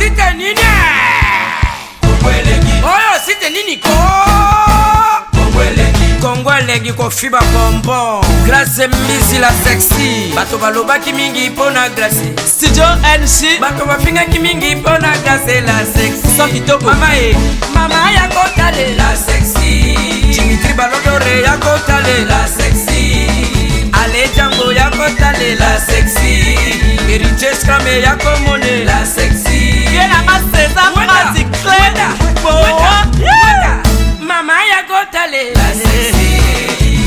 Site nini? Oyo site nini ko? Kongo elengi kofiba bonbon. Grace Mbisi la sexy. Bato balobaki mingi mpo na Grace. Studio NC. Bato bafingaki mingi mpo na Grace la sexy. Sans kitoko. Mama e, mama ya kotalela sexy. Dimitri Balodore ya kotalela sexy. Ale Django ya kotalela sexy. Héritier Scrame ya komonela sexy. Ye nanga César Wenda, Mati Clé. wenda, Boa. wenda. Mama ya kotalela sexy.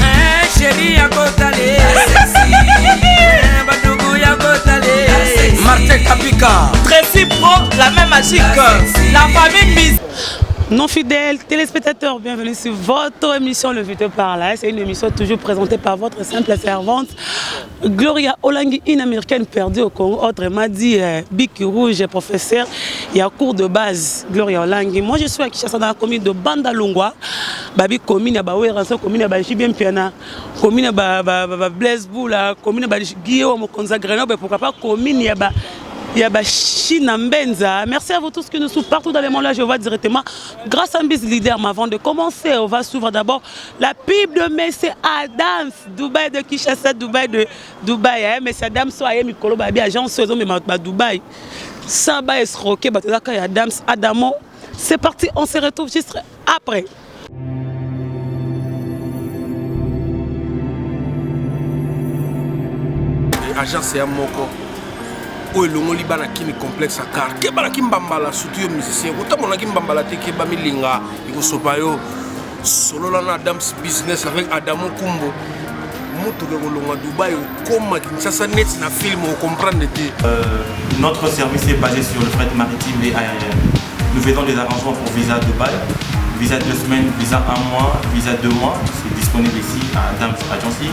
Eh, chérie ya kotalela sexy. Eh, badugu ya kotalela sexy. Martin Kapika. Tracy Pro, la main magique. La famille Miss. Non fidèles téléspectateurs, bienvenue sur votre émission Le Vite par là. C'est une émission toujours présentée par votre simple servante Gloria Olangi, une américaine perdue au Congo, autrement dit euh, Bic Rouge, professeur, il y a cours de base Gloria Olangi. Moi je suis à Kinshasa dans la commune de Bandalungwa, Babi commune ya ba Werrason, commune ya ba JB Mpiana, commune ya ba, ba, ba, ba Blaise Bula, commune ya ba Guillaume Mokonzi ya Grenoble, pourquoi pas commune ya ba ya ba China Mbenza. Merci à vous tous qui nous suivent partout dans le monde. Là, je vois directement grâce à Mbis Leader. Mais avant de commencer, on va suivre d'abord la pub de Messi Adams, Dubaï de Kinshasa, Dubaï de Dubaï. Hein? Messi Adams, soyez mikolo babi agence mais ba Dubaï. Ça va escroquer, ba Adams, Adamo. C'est parti, on se retrouve juste après. Agence ya moko oyo elongoli bana kini complexe ya car keba na kimbambala surtout yo musicien kotambola na kimbambala te keba milinga ekosopa yo solola na Adams business avec Adamo Kumbo motuka ekolongwa Dubai okoma Kinshasa neti na film ocomprendre te. Notre service est basé sur le fret maritime et aérien. Nous faisons des arrangements pour visa Dubaï, visa 2 semaines, visa un mois, visa 2 mois. C'est disponible ici à Adams Agency.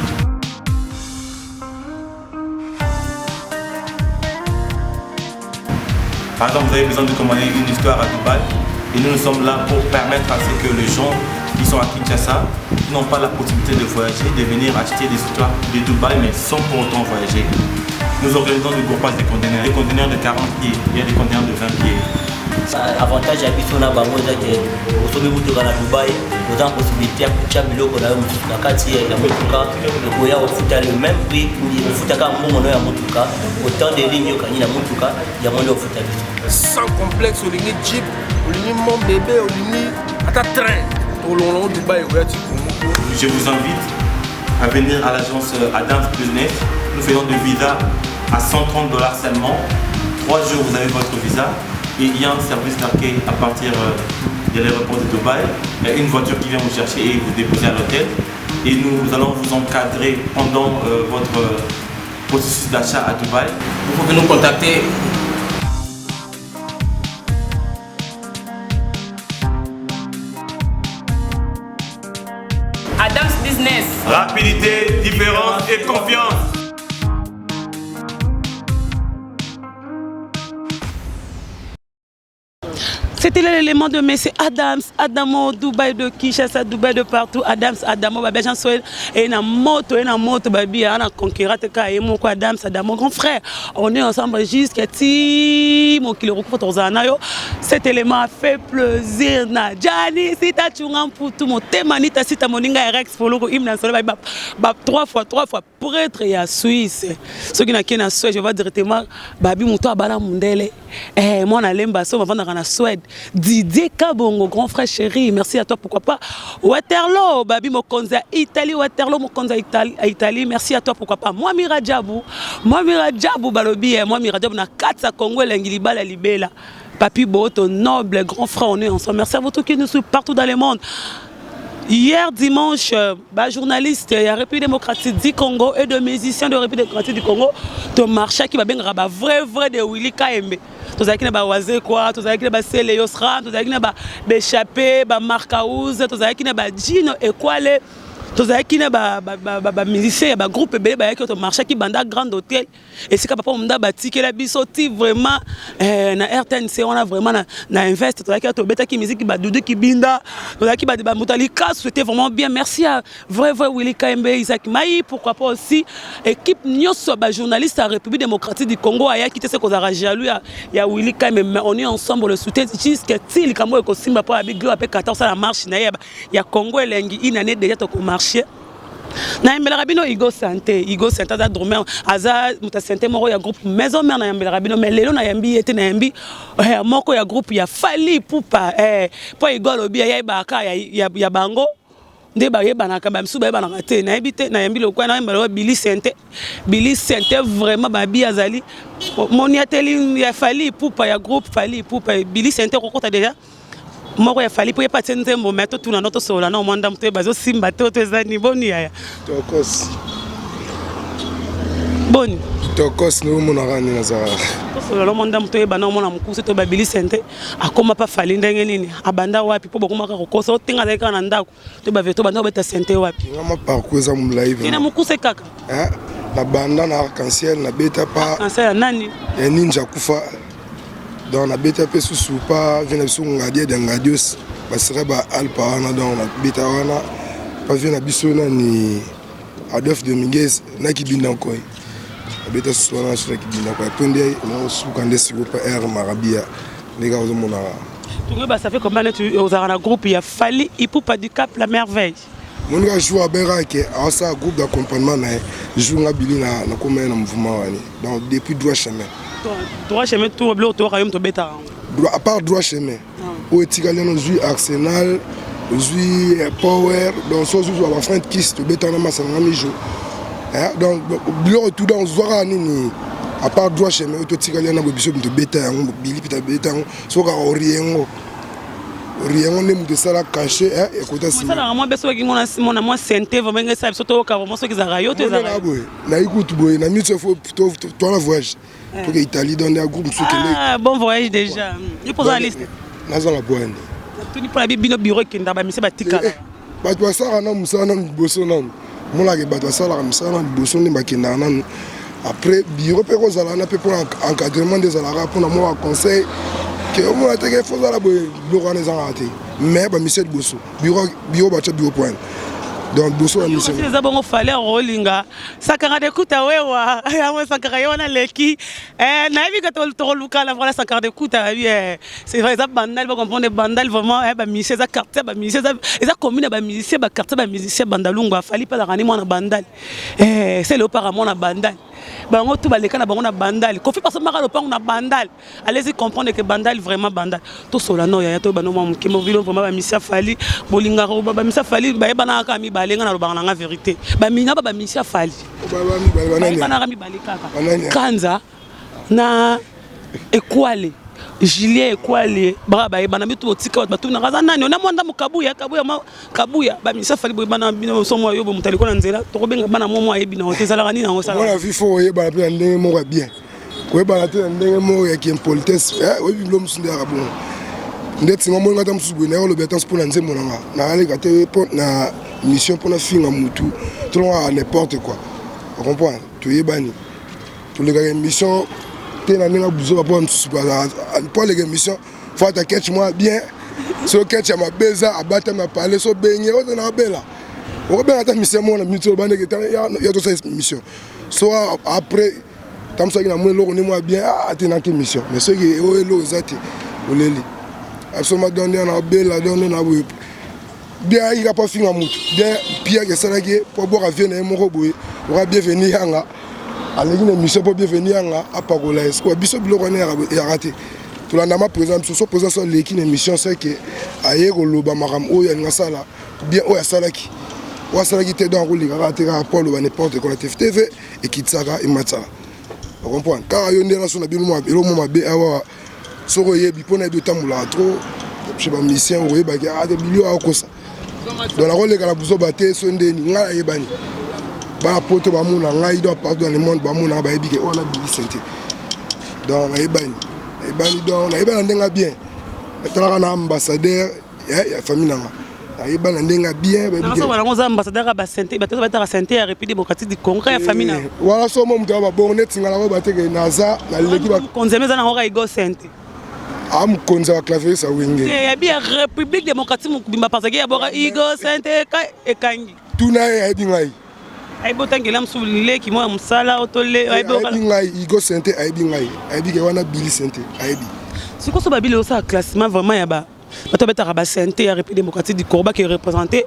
Par exemple, vous avez besoin de commander une histoire à Dubaï et nous, nous sommes là pour permettre à ce que les gens qui sont à Kinshasa, qui n'ont pas la possibilité de voyager, de venir acheter des histoires de Dubaï mais sans pour autant voyager. Nous organisons du groupage des conteneurs, des conteneurs de 40 pieds, il y a des conteneurs de 20 pieds. Avantage ya biso na bango eza ke osombi motuka na Dubai, oza na possibilité ya kotia biloko na yo mosusu na kati ya motuka, okoya ofuta le même prix, ofutaka mbongo no ya motuka, autant de ligne okangi na motuka yango nde ofuta biso. Sans complexe, olingi jeep, olingi mon bébé, olingi ata train, olongola ngo Dubai ekoya ti Kongo. Je vous invite à venir à l'agence Adams Business. Nous faisons des visas à 130 $ seulement. 3 jours, vous avez votre visa. Et il y a un service d'accueil à partir de l'aéroport de Dubaï. Il y a une voiture qui vient vous chercher et vous déposer à l'hôtel. Et nous allons vous encadrer pendant votre processus d'achat à Dubaï. Vous pouvez nous contacter. Adams Business. Rapidité, différence et confiance. C'était l'élément de Messi Adams, Adamo, Dubaï de Kinshasa, Dubaï de partout, Adams, Adamo, Babi Jean Soel, et na moto, Babi, ana conquérant, et mon Adams, Adamo, grand frère. On est ensemble jusqu'à ti, mon kilo, yo. Cet élément a fait plaisir na Gianni, sita chunga mputu, mon temanita, sita moninga Rex, Foloko, hymne national, ba, ba, trois fois, trois fois, prêtre ya Suisse. Ceux qui n'a na Suède, je vois directement, Babi Mouto Abala Mundele. Eh, moi, na so bavandaka na Suède. Didier Kabongo, grand frère chéri, merci à toi, pourquoi pas. Waterloo, Babi Mokonza, Italie, Waterloo, Mokonza, Italie, Italie, merci à toi, pourquoi pas. Moi, Mira Djabou, moi, Mira Djabou, Balobi, eh, moi, Mira Djabou, na Katsa Congo, Lengiliba, la Libela. Papi Boto, noble, grand frère, on est ensemble. Merci à vous tous qui nous suivent partout dans le monde. Hier dimanche, bah, journaliste ya République démocratique du Congo et de musiciens de République démocratique du Congo, to marcha qui va bien ba vrai vrai de Willy Kaembe. Tozalaki na ba Wazekwa, tozalaki na ba Sele Yosra, tozalaki na ba Béchappé, ba Markaouz, tozalaki na ba Djino Ekwale. Tozalaki na bamusicien ya bagroupe ebele bayaki, tomarchaki banda Grande Hôtel, esika papa Munda batikela biso, ti vraiment na RTNC wana, vraiment na Invest. Tozalaki, tobetaki musique, badudu kibinda, tozalaki bamoto ya likasu. C'était vraiment bien. Merci à vrai vrai Willy Kayembe, Isaac Mai, pourquoi pas aussi équipe nyonso ya bajournaliste ya République démocratique du Congo. Ayaki te se kozalaka jaloux ya Willy Kayembe, mais on est ensemble, le soutien jusque ti likambo ekosimba, mpo ya biglo ape 14 la marche na ye ya Congo elengi. Une année déjà tokomarche. Nayembelaka bino Igo Sante. Igo Sante aza drummer, aza moto ya sante moko ya groupe Maison Mère. Nayembelaka bino, mais lelo nayambi ye te, nayambi moko ya groupe ya Fally Ipupa, mpo Igo alobi ayebaka ya bango nde bayebanaka, bamisusu bayebanaka te. Nayebi te, nayambi lokwa, nayemba lokwa Bili Sente. Bili Sente vraiment, babi azali moniateli ya Fally Ipupa, ya groupe Fally Ipupa. Bili Sente okokota déjà moko ya Fally mpo ye patie nzembo, me totuna no, tosolola na mwa ndambo, toyeba bazosimba te to eza ni boni yaya. Tokos. Boni? Tokos, nomonaka nini nazalaka. Tosolola no mwa ndambo, toyeba na omona mokuse, toyeba Bili Sente akóma mpa Fally ndenge nini, abanda wapi, mpo bokomaka kokosa otenga azali kaka na ndako. Toyeba ve tobanda kobeta sente wapi? Nga ma parcours eza molai. Tina mokuse kaka. Na banda na Arc-en-Ciel, nabeta pa Arc-en-Ciel ya nani? Ya Ninja Kufa. Donc nabeta mpe susu pa vie na biso Ngadia de Ngadios, basera ba Alpa wana. Donc nabeta wana pa vie na biso nani, Adolphe Dominguez, na Kibinda Nkoi. Nabeta susu wana so na Kibinda Nkoi, mpo nde naosuka nde sikoyo pa Air Marabia, nde kaka ozomonaka. Tokoyeba ça fait combien neti ozalaka na groupe ya Fally Ipupa du Cap la Merveille? Moninga jour abengaka ke aosala groupe d'accompagnement na ye, jour nga Bili nakoma ye na mouvement wani. Donc depuis Droit Chemin. Droit Chemin, tout biloko toyoka, yo moto obetaka yango? À part Droit Chemin, oyo etikali wana, ozwi Arsenal, ozwi Power, donc so ozwi bafront kis, tobetaka na masanga nga mijo. Donc biloko tout, donc ozwaka nini, à part Droit Chemin, oyo totikali wana boye, biso tobeta yango, Bili mpe tabeta yango. So kaka oriengo, oriengo nde moto esala cachet ekota. Esalaka mwa beso soki mona mwa sente vraiment esala biso toyoka vraiment soki ezalaka yo to ezalaka. Boye nayi kutu boye na miso fo towana voyage toke Italie, donc ya groupe mosusu kende. Bon voyage déjà, yo mpoza na liste. Nazanga bwani. Tuni mpona bino bureau ekenda, bamise batikala. Bato basalaka na mosala nanu liboso, nanu monaka bato basalaka mosala na liboso nde bakendaka nanu. Après bureau mpe kozala wana mpe mpona encadrement nde ezalaka mpona mwa conseil ke omona teke fo ozala boye. Biloko wana ezangaka te, mais bamise liboso, bureau batya bureau point, donc liboso ya mission. Eza bongo. Fally olinga Sankara de Kuta wewa yango, Sankara ye wana leki nayebi ke tokolukala voilà. Sankara de Kuta, c'est vrai, eza Bandal, bacomprendre Bandal vraiment, bamusicien eza quartier, bamusicien eza commune ya bamusicien, baquartier bamusicien Bandalungu. Afali mpe azalaka ni mwana Bandal, sele opaka mwana Bandal, bango tu baleka na bango na Bandal. Kofi pasomaka lopango na Bandal. Allez-y comprendre que Bandal vraiment Bandal. Tosola no yaya, toyeba no mwa moke mobilo vraiment. Bamisia Fally bolingaka, bamisia Fally bayebanaka kaka mibale. Nga nalobaka nanga vérité, bamina ba bamisia Fally bayebanaka mibale kaka, Kanza na Ekwale, Julien Ekwale, baka bayebana mitu. Botika bato batunaka aza nani ona mwanda mokabuya kabuya kabuya. Bamisa Fally boyebana bino so mwa yo bo moto aliko na nzela, tokobenga bana mwa mwa ayebi nango te. Ezalaka nini yango? Mwana vi fo oyebana mpe na ndenge moko ya bien, koyebana te na ndenge moko ya kiimpolitesse. Oyebi bilo mosusu nde yaka bongo. Ndeti nga moninga ata mosusu boye naye olobi ata mpo na nzembo na nga, nayaleka te mpo na mission mpo nafinga mutu tolongaka n'importe quoi, ocomprendre? Toyebani, tolekaka émission te na ndenge buzoba, mpo mosusu mpo aleka émission fo ata ketch mwa bien. So ketch ya mabe eza abatami apale, so benge oza na abela, okobenga ata mission moko na minute oyo bandeke ya tosala mission. So après tamusaki na mwa eloko nde mwa bien atenaki émission, mais soki oyo eloko eza te, oleli absolument. Donc nde na abela, donc nde na boye bien ayika mpo afinga motu bien piake esalaki ye mpo abwaka vie na ye moko boye oka Bienvenu Yanga aleki na émission mpo Bienvenu Yanga apakola ye. Sikoyo biso biloko wana eyaka te, tolandama président biso. So président so aleki na émission, seke aye koloba makambo oyo alinga asala bien, oyo asalaki, oyo asalaki te. Donc akoleka kaka te kaka mpo aloba n'importe quoi na TV. TV ekitisaka, ematisaka, ocomprendre? Kaka yo nde naso na bino eloko mo mabe awa. Soki oyebi mpo nayebi otambolaka trop chez bamusicien, okoyebaki ate bilio akokosa. Donc nakoleka na buzoba te. So ndeni ngai nayebani, bana poto bamona ngai, donc partout dans le monde bamona, bayebi ke oyo na Bili Sente. Donc nayebani, nayebani, donc nayebani na ndenge bien. Natalaka na ambassadeur ya famille nanga. Nayeba na ndenge ya bien. Nasoba nango oza ambassadeur ya basente, bato bataka sente ya République démocratique du Congo ya famille na. Wana so mo moto ya babongo neti nga nango bateke naza naleki ba konzi eza nango ka Igo Sente. A mokonzi ya baclavier wenge. Yabi ya République démocratique mobimba parce que ya boka Igo Sente ekangi. Tuna ye, ayebi ngai. Ayebi otangela mosusu leki mwa ya mosala otole. Ayebi ngai, Igo Sente ayebi ngai, ayebi ke wana Bili Sente ayebi. Sikoyo so babili osala classement vraiment ya ba bato babetaka basente ya République démocratique du Congo, bake représente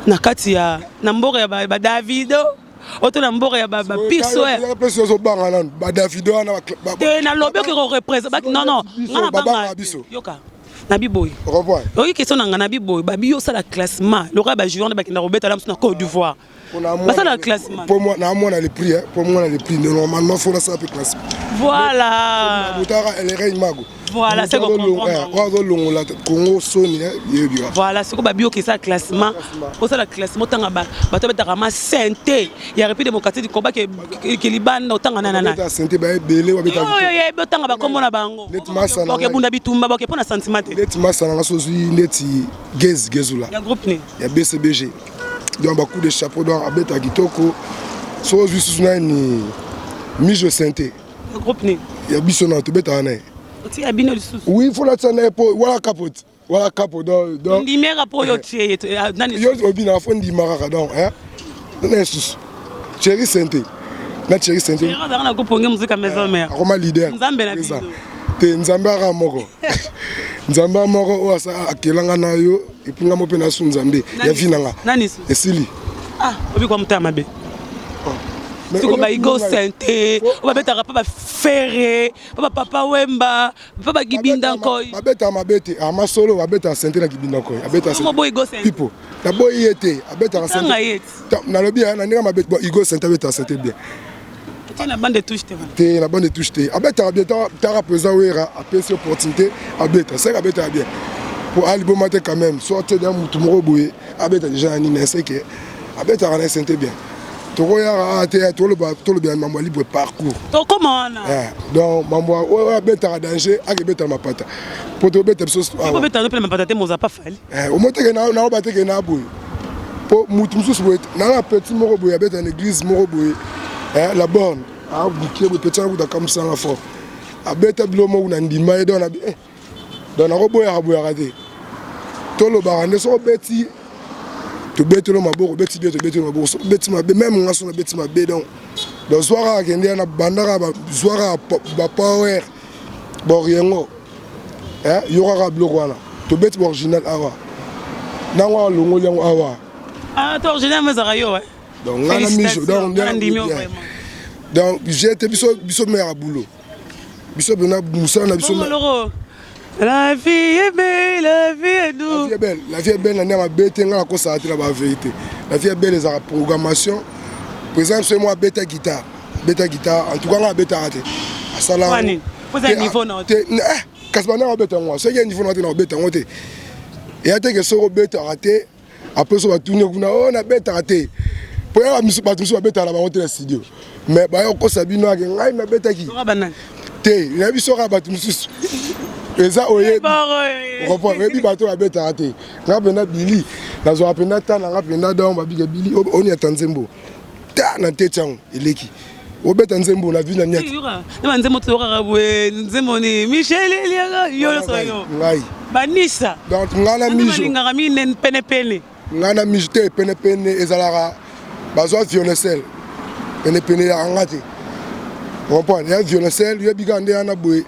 na kati ya na mboka ya baDavido oto na mboka ya bapiso. Place ozobanga nanu baDavido wana. Te, nalobi oke koreprésente. Non, non, nga na banga biso. Yoka, nabi boye, oyoki question na nga, nabi boye, babi yo osala classement lokola bajoueur nde bakenda kobetala mosu na Côte d'Ivoire, basala classement. Po moi na mona le prix, po mona le prix, normalement faut nasala mpe classement. Voilà. Botaka El Mago. Voilà, c'est comprendre. Azolongola Congo soni, yebi. Voilà, siko babi okesa classement, osala classement, otanga bato betaka ma sente ya République démocratique du Congo ke libanda, otanga nanana. Sente baebele. Oyo yebi, otanga bakombo na bango. Neti masa. Bakebunda bitumba, bake mpo na sentiment te. Neti masa nanga, so ozwi neti Gez Gezula. Ya groupe ni? Ya BCBG, donc bacoup de chapeau, donc abeta kitoko. So ozwi susu nani, Mijo Sente. Ya groupe ni? Ya biso na tobetaka na ye. Otia bino lisusu? Oui, faut natia na ye po wala capote, wala capo, donc Ndimeka mpo oyo tie ye nani? Yo obinaka, faut ndima kaka. Donc na lisusu Thierry Sente, na Thierry Sente. Azalaka na groupe Onge Muzika Maison Mère. Akoma leader. Nzambe na biso. Te, Nzambe aka moko, Nzambe moko oyo akelanga na yo, et puis nga mo mpe nasu Nzambe ya vi na nga. Nani? Esili. Ah, obi kwa motema mabe. Siko baIgo Sente oyo babetaka mpa baFerre, mpa baPapa Wemba, mpa baGibinda Nkoi. Babetaka mabe te, amasolo babetaka sente na Gibinda Nkoi abetaka. Boyi Igo Sente? Pipo, naboyi ye te, abetaka. Tanga ye. Nalobi na ndenge mabe. Bon, Igo Sente abetaka sente bien. Te, na bande touche te. Te, na bande touche te, abetaka bien. Tara président Wera apesi opportunité abeta, seke abetaka bien po aliboma te quand même. So te, mutu moko boye abeta déjà na nini, seke abetaka na sente bien. Tokoyaka te, tolobela mambo ya libre parcours. Tokóma wana. Donc mambo oyo abetaka danger, akebetaka mapata po tobeta biso. Obetaka mpe na mapata te, moza pa Fally. Omo teke naoba teke na boye po mutu mosusu boye nanga petit moko boye abeta na église moko boye, la borne abukie boye, petit wana kuta kamusanga fort, abeta bilo moko na ndima ye. Donc donc nakoboyaka boyaka te, tolobaka nde soki obeti, tobetelo maboko, obeti bien, tobetelo maboko, soki obeti mabe, même nga so nabeti mabe. Donc zwa kaka, kende wana, banda kaka, zwa kaka bapower baoriengo, yo kaka biloko wana, tobeti baoriginal awa, nango alongoli yango awa. Ah, to original mo ezalaka yo. Donc nga na miso, donc jete biso, biso meyaka boulot, biso mpena mosala na biso. La vie est belle, la vie est douce. La vie est belle, la vie est belle. Na ndenge mabe te, nga nakosala te na bavérité. La vie est belle ezalaka programmation. Président biso mo abeta guitare, abeta guitare. En tout cas nga abetaka te, asala te. Kasi bandanga abeta yango, soki ya niveau na te, na obeta yango te. Eya te ke soki obetaka te, après so batuni kuna oyo nabetaka te, po ya bato mosusu babetaka na bango te na studio, mais baya kokosa bino ake ngai nabetaki te. Nayebi soka bato mosusu eza oyebi, oyebi bato oyo babetaka te. Nga mpenza Bili, nazwaka mpenza ta na nga mpenza. Donc babike Bili oniata nzembo ta na nteti yango eleki, obeta nzembo na vi na niati. Na banzembo toyokaka boye, nzembo ni Michel Eliaka, yo nyonso yo. Ngai. Banisa. Donc ngai na mijo. Balingaka mine penepene. Ngai na mijo te, penepene ezalaka bazwa violoncelle, penepene yaka nga te, comprendre ya violoncelle. Yoyebi kaka nde wana boye,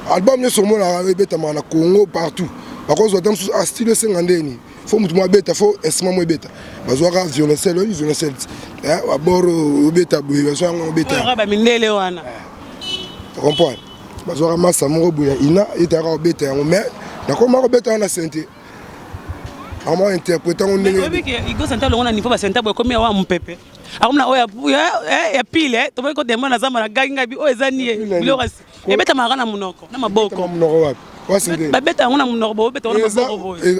album nyonso omonaka ebetamaka na Congo partout, bakozwa ta mosusu style esenga ndeni, faut motu mo abeta, faut instrument mo ebeta, bazwaka violoncelle. Oyebi violoncelle, baboro obeta boye, bazwa yango obeta. Bamindele wana. Comprendre, bazwaka masa moko boye ya ina etayaka kobeta yango, mais nakoma kobeta wana sente, akoma interprète yango ndenge. Igo Sente alongo na niveau basente boye, ekomi awa mopepe, akomona oyo ya pile toboyi kodemba na zamba na gangi ngai oyo eza nie biloko ebetamaka na monoko na maboko. Monoko wapi? Babeta yango na monoko, bobeta yango na maboko boye.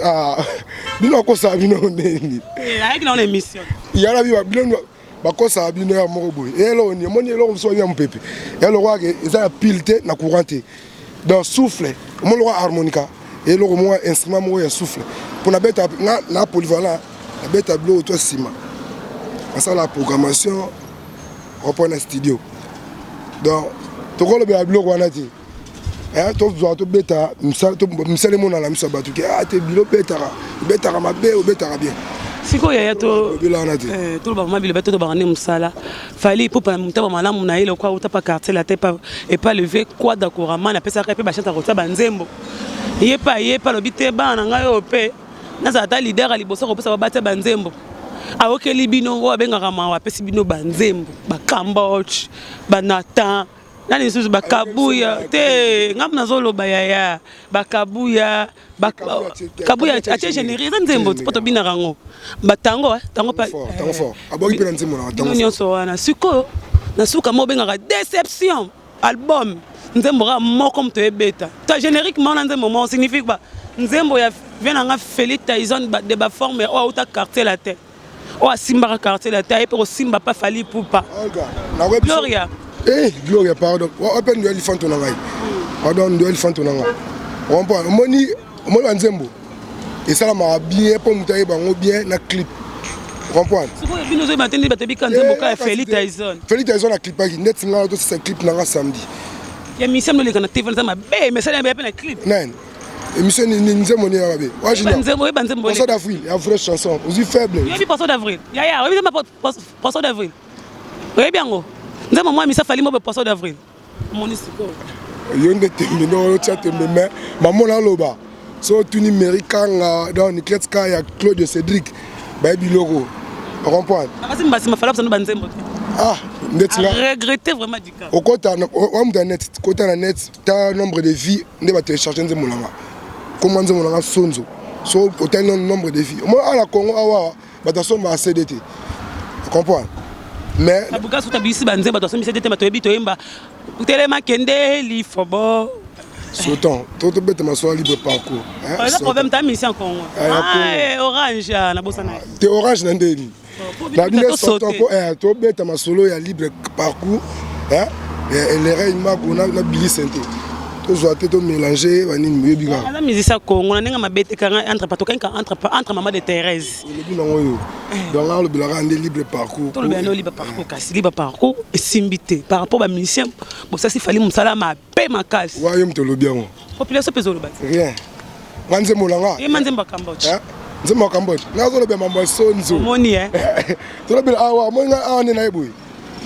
Bino akosaka bino ndeni. Ayaki na wana émission. Yala bino bakosaka bino ya moko boye. Eloko nini omoni, eloko mosusu ya mopepe, eloko ake eza ya pile te, na courant te, donc souffle. Omoni lokwa harmonica, eloko moko, instrument moko ya souffle. Mpo nabeta nga na polyvalent, nabeta biloko to nsima nasala programmation reprend na studio. Donc tokolobela biloko wana te. Eh, tozwa tobeta misala emonana miso ya bato ke ah, te bilo obetaka obetaka mabe obetaka bien. Sikoyo yaya tolobela wana te. Eh, toloba vraimen biloba tolobaka nde mosala. Fally Ipupa na motema malamu na ye lokwa auta pa quartier latin epa leve quadra koraman apesaka ye mpe bachante akotia banzembo. Ye mpe aye mpe alobi te bana na ngai oyo mpe nazala ata leader ya liboso akopesa babatia banzembo. Ayokeli bino oyo abengaka mawa, apesi bino banzembo, bakamboch, banatan nani lisusu, bakabuya te. Ngambo nazoloba yaya, bakabuya kabuya atie générique eza nzembo mpo tobinaka yango batango tango bino nyonso wana. Sikoyo na suka mo obengaka déception album nzembo kaka moko moto ebeta to générique moko na nzembo moko signifie ba nzembo ya vie na nga Félix Tyson de baforme oyo auta quartier latin, oyo asimbaka quartier latin, aye mpe kosimba pa Fally Ipupa. Gloria. Eh, Gloria, pardon, ope ndo elifanto na ngai, pardon, ndo elifanto na ngai. Comprend, omoni, omoni banzembo esalamaka bien mpo moto ayeba yango bien na clip, comprendre. Sikoyo bino ozoyeba te nde bato ebika nzembo kaka ya Félix Tyson. Félix Tyson aclipaki ndeti ngai tosisa clip na nga samedi. Ya mission noleka na TV eza mabe, mais sala ya mpe na clip. Nani émission nini, nzembo nini ya mabe? Nzembo oyeba nzembo. Poisson d'avril ya vraie chanson, ozwi faible. Oyebi poisson d'avril yaya? Oyebi nzembo poisson d'avril? Oyebi yango nzembo mwa misa Fally mobe poisson d'avril, omoni sikoyo. Yo nde tembe, nde otya tembe, mais mamona aloba so otuni Mary Kanga, donc Niclet Kaya, Claude Cédric, bayebi biloko, comprendre. Akasi mbasima Fally apesano banzembo te. Ah, ndeti nga regretter vraiment du cas. Okota wa mutu ya net, kota na net, ta nombre de vie nde batélécharge nzembo nanga, koma nzembo nanga Sonzo. So otali nombre de vie, omona awa na Congo awa bato asombaka CD te, comprendre, mais abuka suta bisi banzembo bato asombi CD te. Bato oyebi toyemba telema kende lifobo. Sautant to tobeta masolo libre parcours. Eza problème ta mission Congo orange nabosana. Te, orange na ndeni na bino. Sautant po tobeta masolo ya libre parcours elere mako na Bili Sente, tozwa te tomélange banini, oyebi kaka. Aza musicien Congo na ndenge mabe te kanga entre tokangi entre mama de Thérèse. Olobi nango oyo, donc nga olobelaka nde libre parcours. Tolobela nde libre parcours, kasi libre parcours esimbi te par rapport bamusicien bosasi Fally mosala mabe makasi. Wa yo moto olobi yango. Population mpe ezoloba te. Rien, nga nzembo na nga. Yema nzembo ya Cambodge. Nzembo ya Cambodge, nga azolobela mambo ya Sonzo. Omoni e. Tolobela awa, omoni nga awa nde naye boye,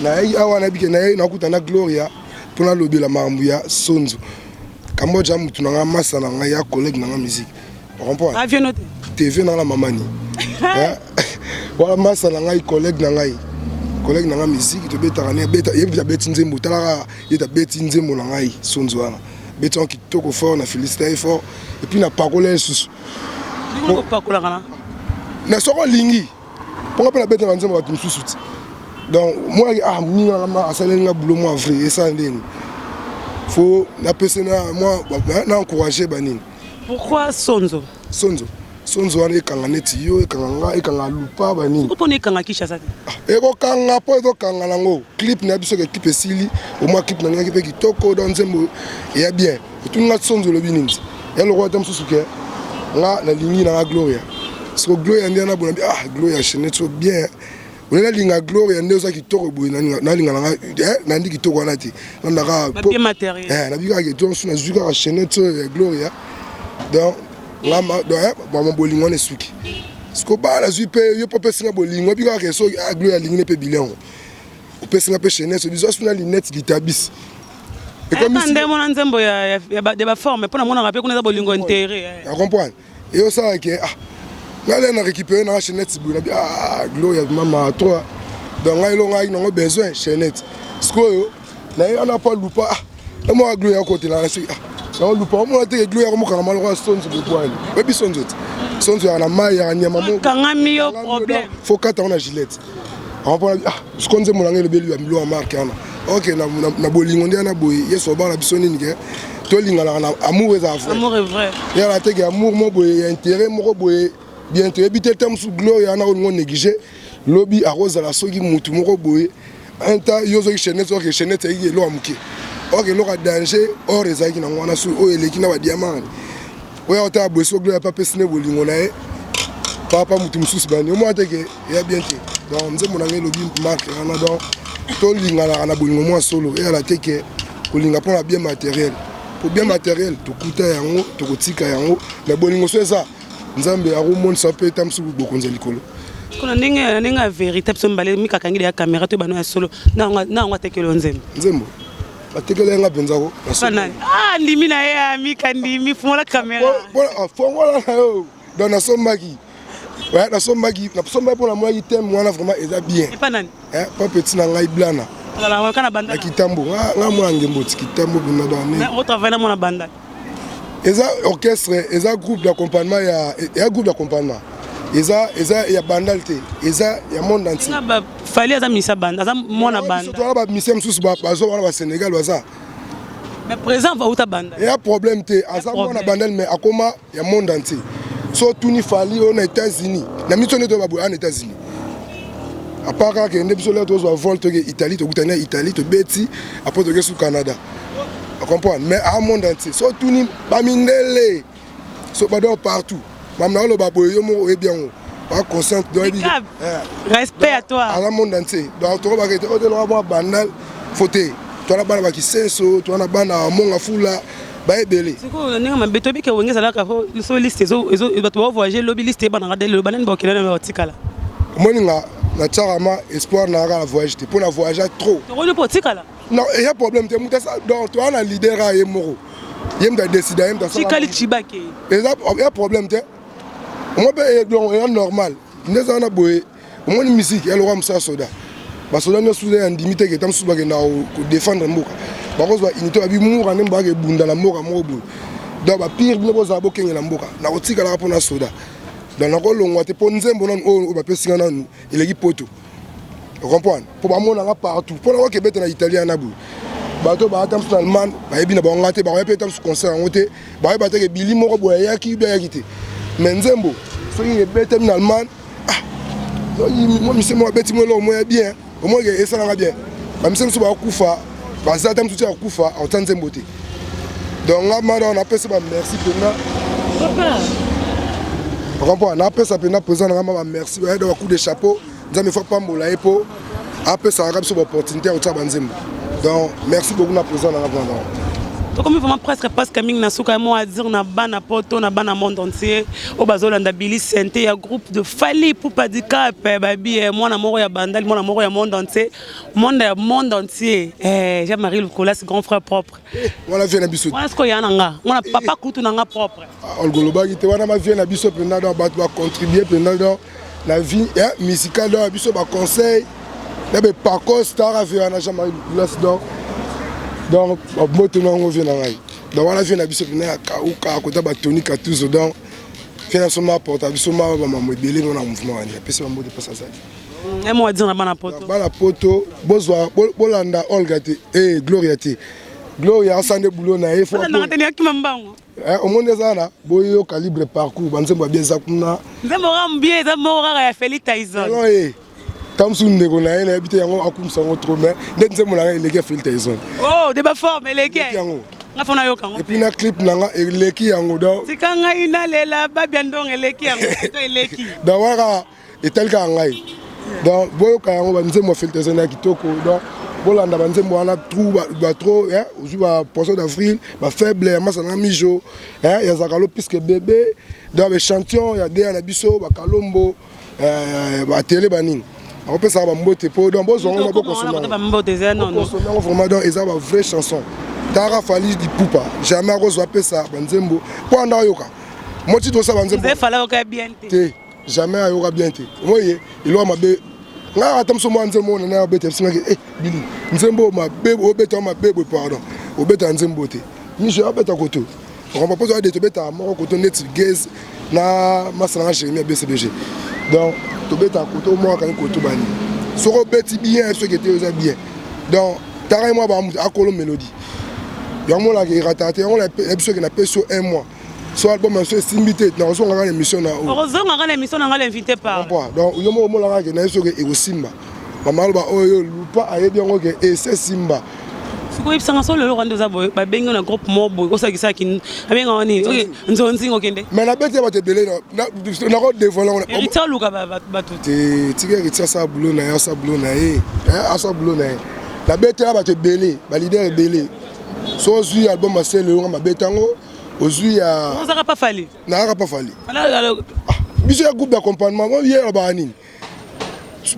nayei awa, nayebi ke naye nakuta na Gloria mpo nalobela makambo ya Sonzo. Cambodge ya mutu na nga, masa na ngai, ya collègue na nga musique, comprendre. Avion te. TV na nga mamani wana, masa na ngai, collègue na ngai, collègue na ngai musique, tobetaka ne yebi abeti nzembo, talaka ye abeti nzembo na ngai Sonzo wana, beti yango kitoko fort, na félicité ye fort et puis napakola ye lisusu. Opakolaka na Na soko olingi mponga mpe nabetaka nzembo bato mosusu ti. Donc moi, ah, moninga asaleli nga boulot mwa vrai, esala ndeni faut napesa na mwa na encourage banini. Pourquoi Sonzo? Sonzo, Sonzo wana ekanga neti yo, ekanga nga, ekanga lupa banini. Mpona ekanga Kinshasa te. Ekokanga mpo ezokanga nango clip na biso ke clip esili, omwa clip na ngaki mpe kitoko, donc nzembo eya bien. Otuni nga Sonzo, olobi nini ya lokola ta mosusu ke nga nalingi nanga Gloria. Siko Gloria nde ana bona, ah, Gloria chaîne so bien ole, nalinga Gloria nde oza kitoko boye, nalinga nanga nandi kitoko wana te, nandaka nabi kaka ke so nazwi kaka chaînette oyo ya Gloria. Donc nga bolingo wana esuki. Siko bana nazwi mpe yo mpo opesinga bolingo, obi kaka ke so Gloria alingi ne mpe bilengo, opesinga mpe chaînette, obizwa suna lunette litabisi. Nde mona nzembo ya baforme mpo namonaka mpe kuna eza bolingo intérêt. Comprendre, eyosala ke ah, ngai le na récupéré nanga chaînette boye, nabi ah, Gloria mama trois. Donc ngai elongo ngai nango besoin chaînette. Sikoyo naye wana mpo alupa, ah, namona Gloria akotelanga soki, ah, yango lupa omona te ke Gloria akomokanga maloko ya Sonzo bobwani. Oyebi Sonzo te, Sonzo yaka na mai, yaka nyama. Kangami yo problème. Faut kata ngo na gilette. Ah, siko nzembo na ngai elobeli ya milo ya marke wana. Ok, na bolingo nde wana boye, Yesu obala biso nini ke tolinganaka na amour ezala vrai, yala te ke amour mo boye ya intérêt moko boye bien. Toyebi te te mosusu Gloria wana olingo néglige, lobi akozala soki mutu moko boye un yo ozoki chaînette, oke chaînette eyiki eloko ya moke, oke eloko ya danger or ezalaki nango wana, soki oyo eleki na badiamant oyo otala boye, so Gloria mpe apesi ne bolingo na ye. Papa motu mosusu bani omona te ke eya bien te. Donc nzembo na ngai elobi marque wana. Donc tolinganaka na bolingo mwa solo, eyala te ke kolinga mpona bien matériel. Po bien matériel tokuta yango, tokotika yango, mais bolingo so eza, Nzambe akomonisa mpe ta mosusu bokonzi ya likolo. Kuna ndenge ya vérité, biso mibale mikakangi ya caméra to bano ya solo na yango atekeli yo nzembo? Nzembo batekeli yanga mpenza ko. Ah, ndimi na ye amika, ndimi, fungola caméra. Fongola na yo. Donc nasombaki, nasombaki, nasombaki mpo namonaki thème wana vraiment eza bien. Epa nani? Pa petit na ngai Blana na Kitambo. Nga mwana Ngembo ti Kitambo mpenza donc. Otravaille na mwana Banda? Eza orchestre, eza groupe d'accompagnement ya groupe d'accompagnement, eza ya Bandal te, eza ya monde entier. Fally aza misa Banda, aza mwana Banda. Towana bamisia mosusu bazwa wana, Basénégal baza. Mais président auta Banda. Eya problème te, aza mwana Bandal mais akoma ya monde entier. So tuni Fally oyo na États-Unis na miso nde toyeba boye ana États-Unis, à part kaka kende biso leo tozwa vol, toke Italie, tokutani na Italie, tobeti, après toke su Canada, comprendre? Mais a monde entier, so tuni bamindele so bador partout, mamna oloba boye, yo moko oyebi yango, baconsciente. Respect à toi. Aza monde entier. Donc tokobaka ete oyo teloka mwa Bandal fo te, towana bana bakisenso, towana bana Monga Fula, baebele. Sikoyo na ndenge mabe, toyebi ke Wenge ezalaka so liste, bato bavoyage lobi, liste ebanaka de lelo, banani bakokende na batikala? Omoni nga natiaka ma espoir na kaka na voyage te, mpo na voyage trop. Tokoni mpo otikala. Non, eya problème te. Moto donc toza na leader a ye moko, ye moto adécide, ye moto. Tikali Cibake. Eza ya problème te. Omoi mpe donc eya normal nde eza wana boye. Omoni musique ya lokwa mosala soda, basoda nyonso ya ndimi te ke ta mosusu bakenda kodéfendre mboka, bakozwa unité babi mura nde baka ebunda na mboka moko boye. Donc bapire bino bozala bokengela mboka, nakotikalaka mpona soda. Donc nakolongwa te mpo nzembo nanu oyo bapesinga nanu eleki poto, comprendre? Mpo bamonanga partout, mpo nakoki ebeta na Italie wana boye, bato baata mosusu na Allemagne bayebi na bango nga te, bakoya mpe ta mosusu concert yango te, bayeba te ke bili moko boye ayaki bi ayaki te. Mais nzembo soki ebetami na Allemagne, ah, mwa mise moko abeti mo eloko moko ya bien, omoke esalanga bien. Bamise mosusu bakokufa, baza ata mosusu ya kokufa, akotia nzembo te. Donc nga mada napesa bamerci mpenza, comprend? Napesa mpenza président nanga ma bamerci, bayeda ba coup de chapeau. Nzambe fa pambola ye mpo apesaka biso baopportunité ya kotia banzembo. Donc merci beaucoup na président nanga vraiment. Tokomi vraiment presque mingi na suka. Mot à dire na bana poto, na bana monde entier oyo bazolanda Billy Sente ya groupe de Fally Ipupa Dicap, babi mwana moko ya Bandali, mwana moko ya monde entier, monde ya monde entier, Jean-Marie Lukolas, grand frère propre. Wana vie na biso. Wana sikoyo ya na nga, wana papa kutu na nga propre. Olgolobaki te, wana ma vie na biso mpenza. Donc bato bacontribue mpenza donc na vie musicale, donc biso baconseil na bepacos tara vie wana Jean-Marie Lukulas. Donc mbote na yango, vie na ngai. Donc wana vie na biso mpena ya kauka kota batoni Katuzo. Donc vie na biso ma apporta biso ma bamamo ebele mpona mouvement wana. Apesi bambote mpasi azali. Un mot à dire na bana poto? Bana poto, bozwa, bolanda Olga te, e Gloria te. Gloria asala nde boulot na ye. Akima mbango. Omoni eza wana, boyoka libre parcours, banzembo ya bien eza kuna. Nzembo kaka bien eza moko kaka ya Félix Tyson. Ye ta mosusu ndeko na ye nayebi te, yango akumisa yango trop, mais nde nzembo na ngai eleki ya Félix Tyson. Oh, de baforme eleki. Yango. Nga fo nayoka yango. Et puis na clip na nga eleki yango donc. Tika ngai nalela babia ndongo eleki yango to eleki. Donc wana kaka etali kaka ngai. Donc boyoka yango, banzembo ya Félix Tyson ya kitoko. Donc bolanda banzembo wana trou batro, ozwi ba Poisson d'avril, bafaible ya masa na mijo ya Zakalo puisque bébé, donc baéchantillon ya deya na biso, bakalombo, batele banini, akopesaka bambote mpo donc bozwa yango, bokosomba yango vraiment. Donc eza ba vraie chanson. Taka Fally Ipupa jamais akozwa apesa banzembo mpo anda ayoka moti tosala banzembo te, jamais ayoka bien te. Omoye eloko mabe, ngai ata moso mwa nzembo oyo nana abeta bisingaki e bili nzembo mabe, obeta mabe boye, pardon, obeta nzembo te, miso abeta koto okomba mpo ade tobetaka moko koto neti gaz na masa nanga Jérémi ya BCBG. Donc tobetaka koto moko, akangi koto bani, soki obeti bien, soki ete eza bien. Donc taka ye mwa bamutu akolo mélodie yango monaka erataka te. Yango na biso ke napesi yo un mois, so album na biso esimbi te, nakozonga kaka na émission na oyo. Okozonga kaka na émission na ngai, l'invité par. Donc yo moko omonaka ke na ye soki ekosimba, mama aloba oyo lupa ayebi yango ke ese simba. Sikoyo yebisanga so lelo rwanda oza boye, babengi na groupe moko boye, osakisaki abengaka nini, nzonzingo okende. Mais nabeti ya bato ebele, nako dévoile yango. Héritier oluka bato. Te, tika Héritier asala boulot na ye, asala boulot na ye, asala boulot na ye. Nabetela bato ebele, baleader ebele. So ozwi album asele yonga mabeta yango, ozwi ya ozaka pa Fally. Nayaka pa Fally. Biso ya groupe d'accompagnement, ye alobaka nini?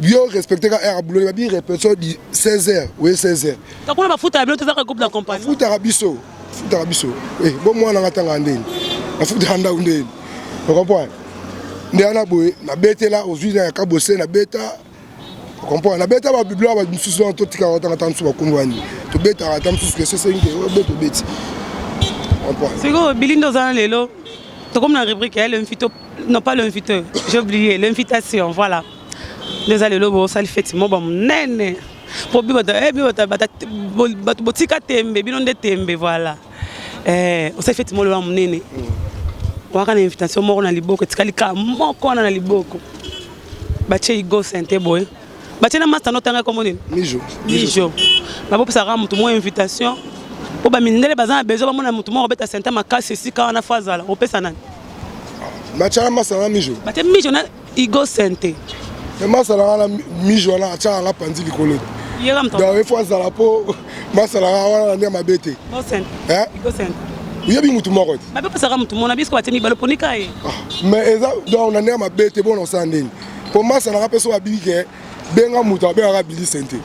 Yo respecte ka heure boulot, babi répétition 16 heures, oye 16 heures. Takuna bafuta ya bino, tozaka groupe d'accompagnement. Bafutaka biso, futaka biso. Bo mwana nga tanga ndeni, nafutaka ndako ndeni, ocomprendre? Nde wana boye nabetela, ozwi na ya kabose nabeta, comprendre? Nabeta babiblo misusu wana, totikaka otanga ta mosusu bakombo wani, tobetaka ata mosusu ke sosengi ke obeta, obeti, comprendre? Sikoyo Billy nde oza na lelo, tokomi na rubrique ya l'invité, non pas l'invité, j'ai oublié, l'invitation, voilà. Nde eza lelo bosali feti mo bamonene po bato botika tembe, bino nde tembe, voilà. Osali feti mo lelo ya monene, waka na invitation moko na liboko, etikali kaka moko wana na liboko, batie Igo Sente boye, batie na master notanga kombo nini? Mijo. Mijo. Babopesaka motu moko invitation mpo bamindele baza na besoin bamona motu moko obeta sente makasi esika wana, fo azala. Opesa nani? Batiaka masala na Mijo. Batie Mijo na Igo Sente. Me masala wana, Mijo wana atiaka nga panzi likolo. Yeka moto. Donc ifo azala mpo masala wana na ndenge mabe te. Oyebi mutu moko te. Babepesaka motu mona biso, batie mibale, oponika ye. Mais eza donc na ndenge mabe te, bona osala ndeni mpo masalaka mpe so babiki ke benga moto, abengaka Billy Sente,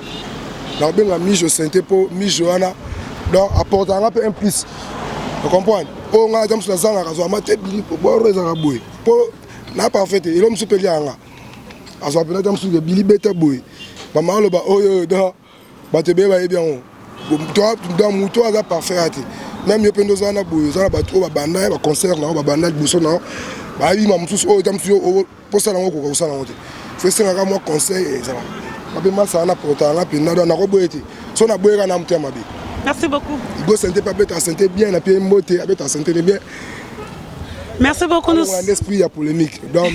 nakobenga Mijo Sente mpo Mijo wana donc apportaka mpe un plus, ocomprendre? Oyo ngai ata mosu nazangaka, azwaka te Billy boro ezalaka boye mpo na parfait te, elo mosusu mpe eliaka nga, azwaka mpena ata mosusu ke Billy beta boye, mama aloba oyo oyo. Donc bato ebele bayebi yango, donc moto aza parfait ya te. Même yo mpe nde oza wana boye, oza na bato oyo babanda ya baconcert na yo, babanda liboso na yo, bayebi ma mosusu oyo ta mosusu mposala yango, okoka kosala yango te, fo esengaka mwa conseil. Ezala mabe, masala na portaka nga mpenza, donc nakoboye te, so naboyeka na moto ya mabe. Merci beaucoup. Igo Sente mpe abetaka sente bien, na pie mbote, abetaka sente bien. Merci beaucoup. Nous l'esprit ya polémique. Donc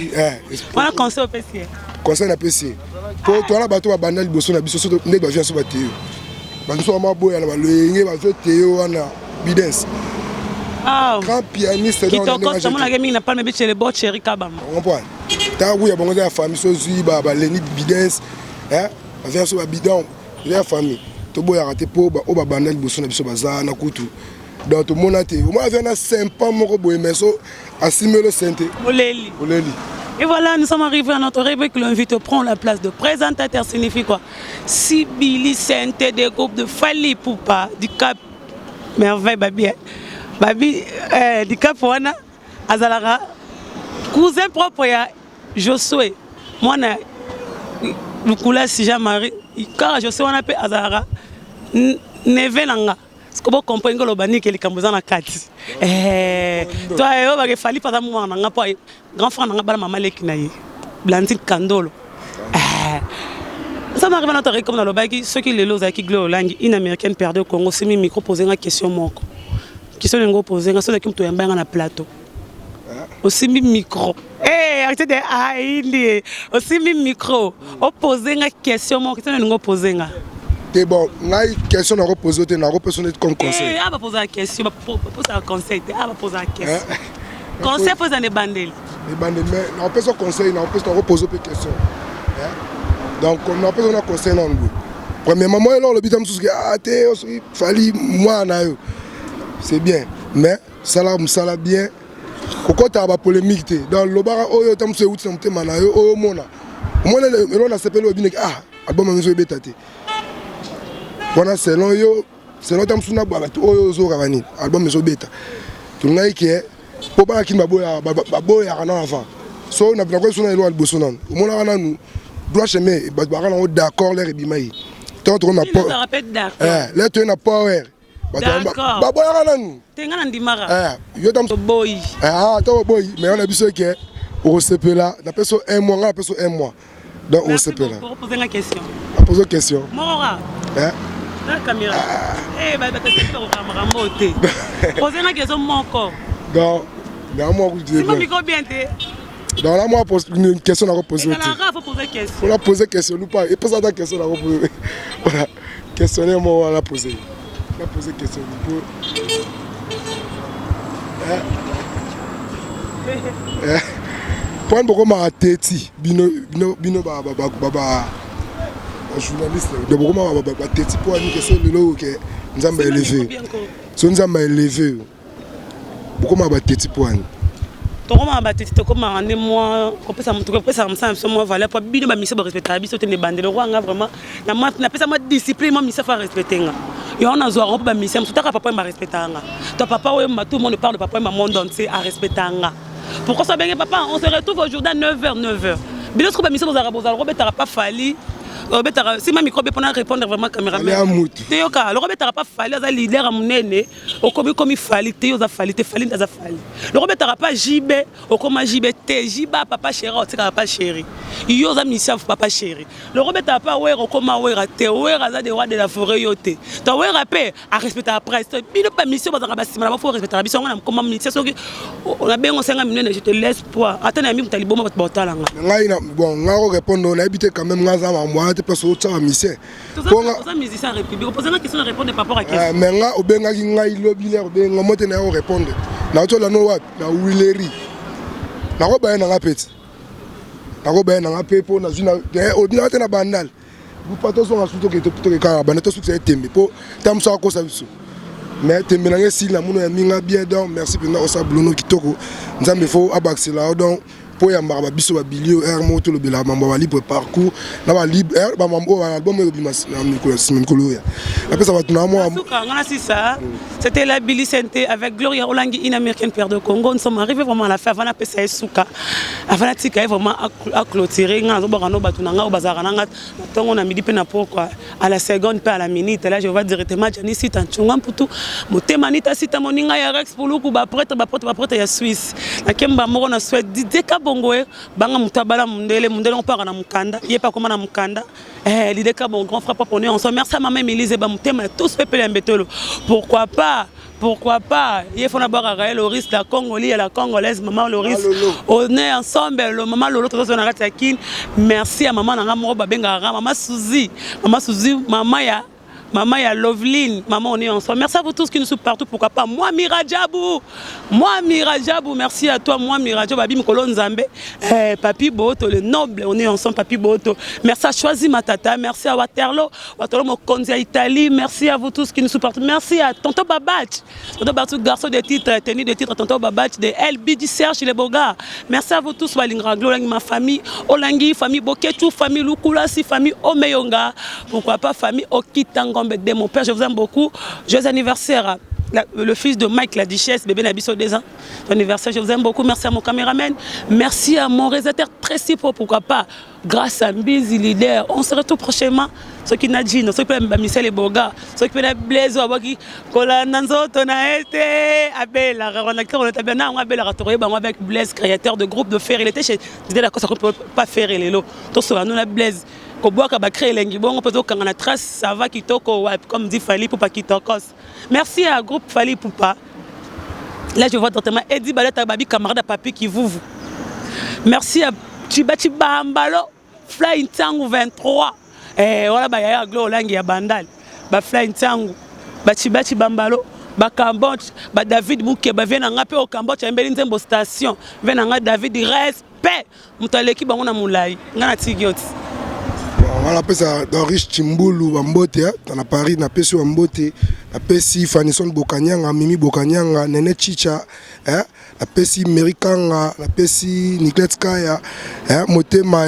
wana conseil opesi ye. Conseil napesi ye po towana bato babanda liboso na biso, so nde bavia so bateyo bato so bamaboya na balolenge bazwe teyo wana bidens, grand pianiste. Kitoko, tomonaka mingi na Palme Beach, le bo Chéri Kabama. Comprendre? Ntango ya bango eza ya famille, so ozwi baleni bidens, bavia so babidon, eza ya famille, toboyaka te mpo oyo babanda liboso na biso baza na kutu. Donc tomona te omona avia na sympa moko boye, mais so asimbelo sente. Oleli. Oleli. Et voilà, nous sommes arrivés à notre rubrique. L'invité prend la place de présentateur. Signifie quoi? Si Billy Sente des groupes de Fally Ipupa, du Cap Merveille Babi, hein? Babi, du Cap wana, azalaka, cousin propre ya Josué, mwana Lukulasi Jean-Marie, kaka Josué wana mpe azalaka neveu na nga. Siko bocomprendre ngoloba nike likambo eza na kati. To oyo bake Fally mpe aza mwana na nga mpo grand frère na nga bala mama leki na ye Blandine Kandolo. Ça m'arrive na notre, comme nalobaki, soki lelo ozalaki Glo Olangi, une Américaine perdue au Congo, simi micro, pose nga question moko, question ndenge opose nga so ozalaki moto oyamba nga na plateau, osimbi micro, arrêtez de aindi, osimbi micro, opose nga question moko, question ndenge opose nga. Te, bon, ngai question nakopose te, nakopesa neti comme conseil. Ah, baposaka question, baposaka conseil te. Ah, baposaka question, conseil fo eza na ebandeli. Ebandeli, mais nakopesa conseil, nakopesa, nakopose mpe question. Donc nakopesa na conseil nanu boye: premièrement, moi eloko olobi ta mosusu ke ah te, soki Fally mwana na yo, c'est bien, mais sala mosala bien, kokɔtaka bapolémique te. Donc lobaka oyo ta mosusu euti na motema na yo, oyo omona, omona eloko nasepeli, oyo bineke ah album yango ezo te wana, selon yo, selon ta mosusu na bato oyo ozokaka nini, album ezobeta. Tolingaki ke mpo bana kini baboyaka nano avant, so nakoyi so na eloko ya liboso nanu omonaka nanu droit chemin, bato baka nango d'accord, l'heure ebima ye ntango tokomi l'heure toye na power, baboyaka nanu. Te, nga na ndimaka. Yo boyi. To boboyi, mais wana biso eke okosepela, napesi un mois, nga napesi un mois, donc okosepela. Pose nga question. Apose question. Moko na caméra, makambo te, pose nga question moko. Donc na mwa Simba micro bien te. Donc là, moi, une question na poser. Ezalaka faut poser question. Faut la poser question, nous pas. Et poser ta question na poser. Voilà. Questionnaire moi on a posé. Na poser question po eh? Eh? Mpo bokomaka teti bino bino bino ba ba ba ba ba journaliste donc bokomaka ba teti mpo ani ke so lelo ke Nzambe élevé so Nzambe élevé bokomaka bateti mpo ani? Tokomaka bateti, tokomaka nde mwa kopesa motu, kopesaka mosala na biso mwa valeur, mpo bino bamisio barespectaka biso te. Nde bandelo rwanga vraiment napesa mwa discipline, mwa mission fa respecte nga. Yango nazwaka mpo bamission mosusu taka papa oyo barespectaka nga to papa oyo, tout le monde parle de papa oyo, monde entier arespectaka nga. Pourquoi so abenge papa, on se retrouve aujourd'hui à 9h 9h. Bino soko bamission bozalaka, bozala kobetaka pa Fally, obetaka sima micro be mpona répondre vraiment caméraman te. Yoka, loko obetaka pa Fally, aza leader ya monene, okomi komi Fally te. Yo oza Fally te, Fally nde aza Fally. Loko obetaka pa JB, okoma JB te. Jiba papa chéri, otikaka pa chéri, yo oza mission papa chéri. Loko obetaka pa Wera, okoma Wera te. Wera aza de roi de la forêt, yo te. To Wera mpe arespectaka presse. Bino mpe mission bazalaka basima na bafo respectaka biso. Yango na koma mission, soki nabengo osenga minene, je te laisse poids ata na yambi moto aliboma bato baotalanga. Ngai na bon, ngai ko répondre, nayebi te quand même. Ngai aza makambo wana te, place otya bamission. Oza musicien ya république, opozanga question na répondre par rapport à question. Mais nga obengaki ngai lobi lere, obenga mo te, na yo répondre. Nauti olanda wapi? Na wileri nakobaya nanga peti, nakobaya nanga mpe mpo nazwi obinaka te na bandal pa. Tozonga su, tokekaka banda, tosukisa ye tembe mpo ta mosu akosa biso. Mais tembe nanga esili na mono ya minga bien. Donc merci mpenza, osala bulono kitoko. Nzambe fo abakisela yo. Donc mpo oyambaka babiso babili oyo ere moko tolobelaka mambo ya balibre parcours na balibre bamambo oyo album oyo ebima na mikolo nsima, mikolo oyo napesa bato na mwa. Suka. C'était la Billy Sente avec Gloria Olangi, une américaine père de Congo. Nous sommes arrivés vraiment à la fin. Avant la suka, avant la tika vraiment à clôturer, nga zo no batu nanga bazara nanga tongo na midi pe na pokwa, à la seconde pe à la minute. Là je vais directement Jani Sita Nchunga Mputu, motema nita sita moninga ya Rex Puluku, ba prêtre ba prêtre ba prêtre ya Suisse. Na kemba moko na Suède, Didier Kabongo banga mutu abala mundele, mundele on part na mukanda, ye pa koma na mukanda. Eh, l'idée que mon grand frère papa, on est ensemble. Merci à maman Émilie Zeba Mutema, tous peuple Mbetolo. Pourquoi pas? Pourquoi pas? Il faut d'abord Raël Loris, la Congolaise, la Congolaise, maman Loris. On est ensemble, le maman Lolo, tout ça, on a. Merci à maman Nanga Moro Babenga, maman Suzy, maman Suzy, maman ya. Maman ya Loveline, maman, on est ensemble. Merci à vous tous qui nous suivent partout. Pourquoi pas moi Miradjabou, moi Miradjabou, merci à toi moi Miradjabou, Babi Mkolo Nzambe, eh, Papi Boto, le noble, on est ensemble Papi Boto. Merci à Choisi Matata, merci à Waterloo, Waterloo Mokonzi à Italie, merci à vous tous qui nous suivent partout. Merci à Tonton Babach, Tonton Babach, garçon de titre, tenue de titre, Tonton Babach de LBD Serge les Boga. Merci à vous tous, Balingra Olangi, ma famille, Olangi, famille Boketou, famille Lukulasi, famille Omeyonga, pourquoi pas famille Okitangombe de mon père, je vous aime beaucoup. Joyeux anniversaire le fils de Mike la Duchesse, bébé Nabiso, 2 ans. Bon anniversaire, je vous aime beaucoup. Merci à mon caméraman. Merci à mon réalisateur très si pourquoi pas. Grâce à Mbizi leader. On se retrouve prochainement. Ceux qui n'a dit, ceux qui ont Michel Boga, ceux qui ont Blaise Wabaki, Kolanda Nzoto na été, Abel, avec Blaise, créateur de groupe de fer. Il était chez Didier Lacoste, on peut pas faire les lots. Tout cela, nous, la Blaise. Kobwaka bacré elengi bongo mpe tokanga na trace, ça va kitoko, comme dit Fally Ipupa kitokos. Merci à groupe Fally Ipupa. Là je vois directement Eddie Baleta Babi, camarade à Papi Kivuvu. Merci à Chiba Chibambalo Fly Ntangu 23, eh, wana bayaya Glo Olangi ya Bandal, ba Fly Ntangu, ba Chiba Chibambalo, ba Cambodge, ba David Muke, bavie na nga mpe o Cambodge, ayembeli nzembo station vie na nga. David, respect, moto aleki bango na molai, nga na tiki yo ti. Nga napesa Doris Chimbulu bambote na Paris, napesi bambote, napesi Fanison Bokanyanga, Mimi Bokanyanga, Nene Chicha, napesi Meri Kanga, napesi Niclet Kaya, motema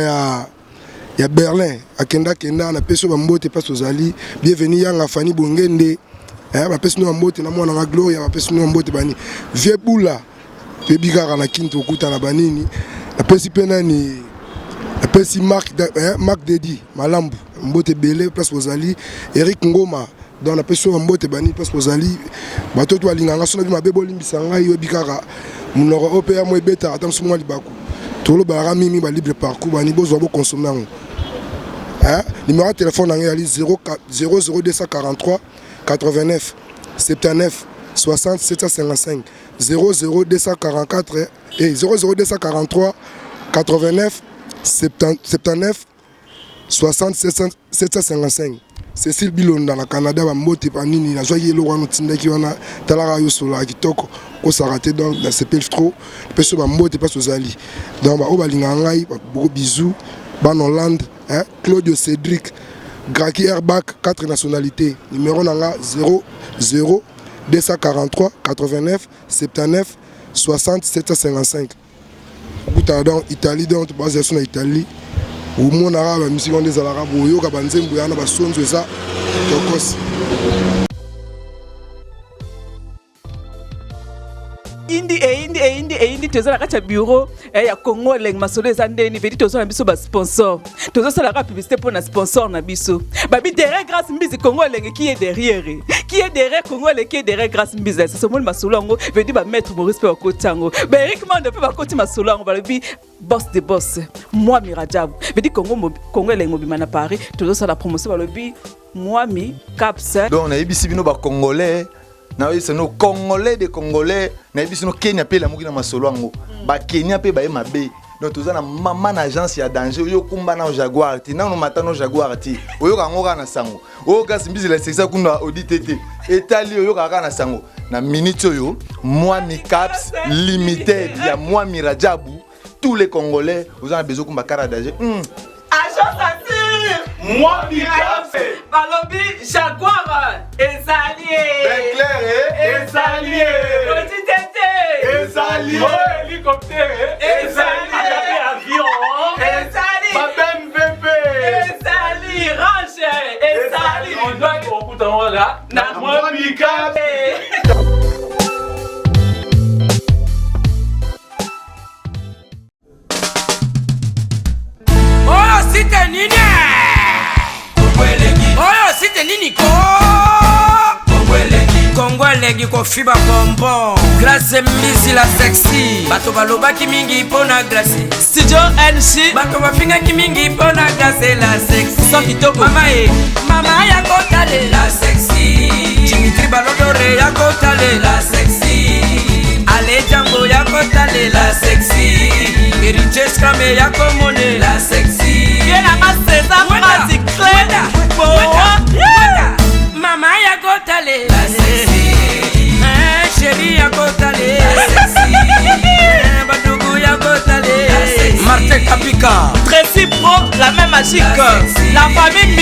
ya Berlin akenda kenda, napesi yo bambote place ozali. Bienvenu Yanga, Fani Bongende, bapesi no bambote na mwana nga Gloria, bapesi no bambote bani Vie Bula, toyebi kaka na kini tokutana banini. Napesi mpe nani, napesi Mark Dedi Malambu mbote ebele place bozali, Eric Ngoma. Donc napesi yo bambote bani place bozali, bato to balinganga. So nabi mabe, bolimbisa ngai. Oyebi kaka monoko oyo mpe ya mo ebetaka ata mosu mwa libaku, tolobalaka mingi balibre parcours bani bozwa bokonsome yango. Numéro ya telefone na ngai ezali 00243 89 79 60 755, 00244 et 00243 89 79 60 755. Cécile Bilonda na Canada, bambote pa nini nazwaki eloko wana otindaki wana, talaka yo solaka kitoko, kosaka te. Donc nasepeli trop, mpe so bambote mpasi ozali. Donc baoyo balingaka ngai, gros bisous. Bana Hollande, hein? Claudio Cédric Graki Airbag, 4 nationalités, numéro na nga 00 243 89 79 60 755. Okutana donc Italie, donc bazala so na Italie, omonaka bamisiki wana ezalaka boyoka banzembo yana basonzo eza tokosi. Indi eyindi eyindi eyindi, toza na kati ya bureau ya Congo Elengi. Masolo eza ndeni vedi, toza na biso basponsor, tozosalaka publicité mpo na sponsor na biso. Babi derrière Grâce Mbizi, Congo Elengi. Qui est derrière? Qui est derrière Congo Elengi? Qui est derrière Grâce Mbizi? Sasa omoni masolo yango vedi, bamaître Maurice mpe bakoti yango, baErik Mando mpe bakoti masolo yango, balobi boss de boss Mwami Rajabu. Vedi Congo, Congo Elengi mobima na Paris, tozosala promotion, balobi Mwami Caps. Donc nayebisi bino bacongolais, nayebisi bino Congolais de Congolais, nayebisi bino Kenya mpe elamuki na masolo yango, bakenya mpe baye mabe. Donc toza na mama na agence ya danger. Oyo okumba na Jaguar te, nano mata no Jaguar te, oyoka yango kaka na sango. Oyo kasi mbizela esekisa kuna odi te te etali, oyokaka kaka na sango. Na minute oyo, Mwami Caps Limited ya Mwami Rajabu, tous les Congolais, oza na besoin kumba car danger. Agence assure. Mwami Caps. Balobi Jaguar ezali. Clair. Ezali. Odi tete. Ezali. Hélicoptère. Ezali. Avion. Ezali. Ba BMW. Ezali Range, ezali. Okuta la na Mwami Caps. Oyo site nini? Oyo site nini ko? Kongo Elengi, kofiba bonbon. Grâce Mbisi la sexy, bato balobaki mingi mpo na Grâce. Studio NG. Bato bafingaki mingi mpo na Grâce la sexy. Son kitoko. Mama e mama ya kotalela sexy, Dimitri Balodore ya kotalela sexy, Ale Jango ya kotalela sexy, Héritier Scrame ya komonela sexy. Ye nanga César Masi Clé. Mama ya kotalela sexy, chéri ya kotalela sexy, badugu ya kotalela. Martin Kapika. Tracy Pro, la main magique, la famille Mbisi.